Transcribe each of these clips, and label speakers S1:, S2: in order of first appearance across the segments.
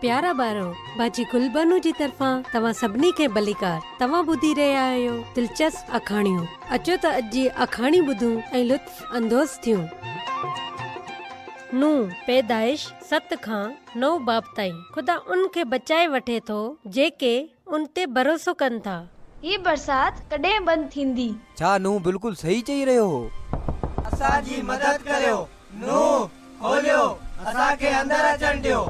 S1: پيارا ٻارو، باجي گلبانو جي طرفان توهان سڀني کي ڀليڪار. توهان ٻڌي رهيا آهيو دلچسپ آکاڻيون. اچو ته اڄ جي آکاڻي ٻڌون ۽ لطف اندوز ٿيون. نوح، پيدائش ست کان نو باب تائين، خدا ان کي بچائي وٺي ٿو جيڪي ان تي ڀروسو ڪن ٿا.
S2: هي برسات ڪڏهن بند ٿيندي؟
S3: ڇا نوح بلڪل صحيح چئي رهيو هو؟
S4: اسان جي مدد ڪريو، نوح! کوليو، اسان کي اندر اچڻ ڏيو.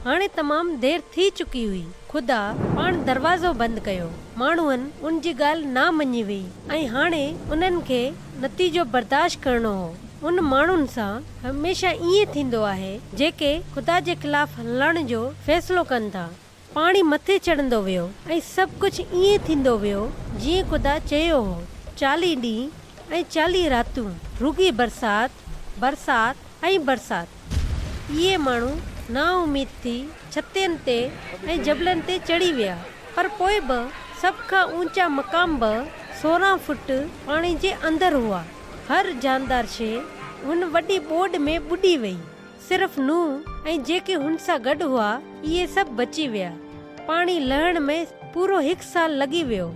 S1: هاڻي تمام دير ٿي چڪي هئي. خدا پاڻ دروازو بند ڪيو. ماڻهن ان جي ڳالهه نه مڃي هئي ۽ هاڻي انهن کي نتيجو برداشت ڪرڻو هو. ان ماڻهن سان هميشه ائين ٿيندو آهي، جيڪي خدا جي خلاف هلڻ جو فيصلو ڪن ٿا. پاڻي مٿي چڙهندو ويو ۽ سڀ ڪجهه ائين ٿيندو ويو جيئن خدا چيو هو. چاليهه ڏينهن ۽ چاليهه راتيون رڳي برسات، برسات ۽ برسات. اهي ماڻهو نااميد ٿي ڇتين تي ۽ جبلن تي چڙهي ويا، پر پوء به سڀ کان اوچا مقام به 16 فٽ پاڻي جي اندر هئا. هر جاندار شيء هن وڏي ٻوڏ ۾ ٻڏي وئي. صرف نوح ۽ جيڪي هن سان گڏ هئا، اهي سڀ بچي ويا. پاڻي لهڻ ۾ پورو هڪ سال لڳي ويو.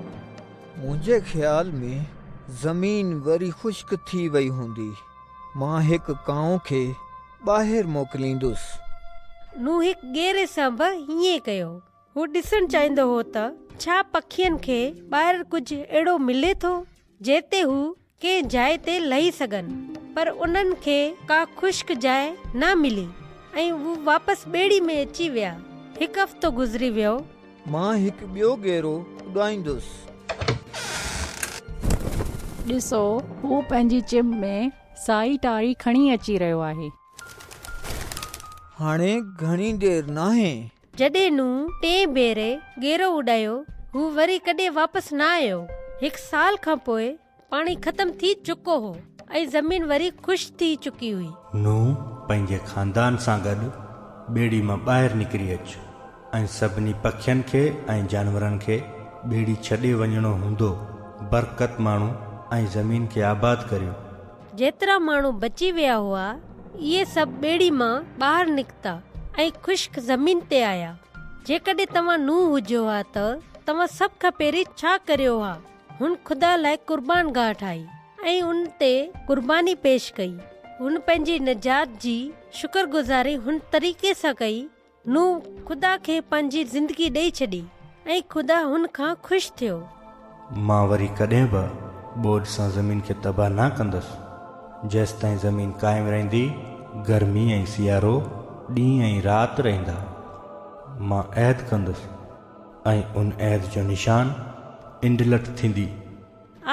S5: منهنجي خيال ۾ زمين وري خشڪ ٿي وئي هوندي. مان هڪ ڪانء کي ٻاهر موڪليندس.
S1: نوح هڪ ڳيري سان به ائين ڪيو. هو ڏسڻ چاهيندو هو ته ڇا پکين کي ٻاهر ڪجهه اهڙو ملي ٿو، جتي هو ڪنهن جاء تي لهي سگهن، پر انهن کي ڪا خشڪ جاء نه ملي ۽ هو واپس ٻيڙي ۾ اچي ويا. هڪ هفتو گذري ويو.
S5: مان هڪ ٻيو ڳيرو اڏائيندس.
S6: ڏسو، هو پنهنجي چنب ۾ سائي ٽاري کڻي اچي رهيو آهي.
S5: هاڻي گهڻي دير ناهي.
S1: جڏهن نوح ٽئين ڀيري ڳيرو اڏايو، هو وري ڪڏهن واپس نه آيو. هڪ سال کان پوء پاڻي ختم ٿي چڪو هو ۽ زمين وري خشڪ ٿي چڪي هئي.
S7: نوح پنهنجي خاندان سان گڏ ٻيڙي مان ٻاهر نڪري اچ ۽ سڀني پکين کي ۽ جانورن کي ٻيڙي ڇڏي وڃڻو هوندو. برڪت ماڻو ۽ زمين کي آباد ڪريو.
S1: جيترا ماڻهو بچي ويا هئا، اهي سڀ ٻيڙي مان ٻاهر نڪتا ۽ خشڪ زمين تي آيا. جيڪڏهن توهان نوح هجو ها ته توهان سڀ کان پهرين ڇا ڪريو ها؟ هن خدا لاء قربان گاهه ٺاهي ۽ ان تي قرباني پيش ڪئي. هن پنهنجي نجات جي شڪرگذاري هن طريقي سان ڪئي نوح خدا کي پنهنجي زندگي ڏئي ڇڏي ۽ خدا هن کان خوش ٿيو.
S7: مان وري ڪڏهن به ٻوڏ سان زمين کي تباهه نه ڪندس. جيستائين زمين قائم رهندي، گرمي ۽ سيارو، ڏينهن ۽ رات رهندا. مان عهد ڪندس ۽ ان عهد جو نشان انڊلٺ ٿيندي.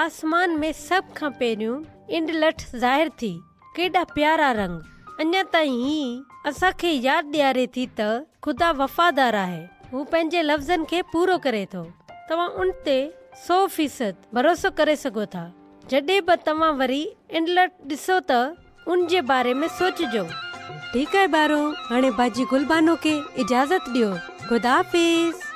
S1: آسمان ۾ سڀ کان پهريون انڊلٺ ظاهر ٿي. ڪيڏا پيارا رنگ! اڃا تائين هي اسان کي ياد ڏياري ٿي ته خدا وفادار آهي. هو پنهنجي لفظن کي پورو ڪري ٿو. توهان ان تي سو فيصد ڀروسو ڪري سگهو ٿا. جڏهن به توهان وري انڊلٺ ڏسو ته ان جي باري ۾ سوچجو. ٺيڪ آهي ٻارو، هاڻي باجي گل بانو کي اجازت ڏيو. خدا حافظ.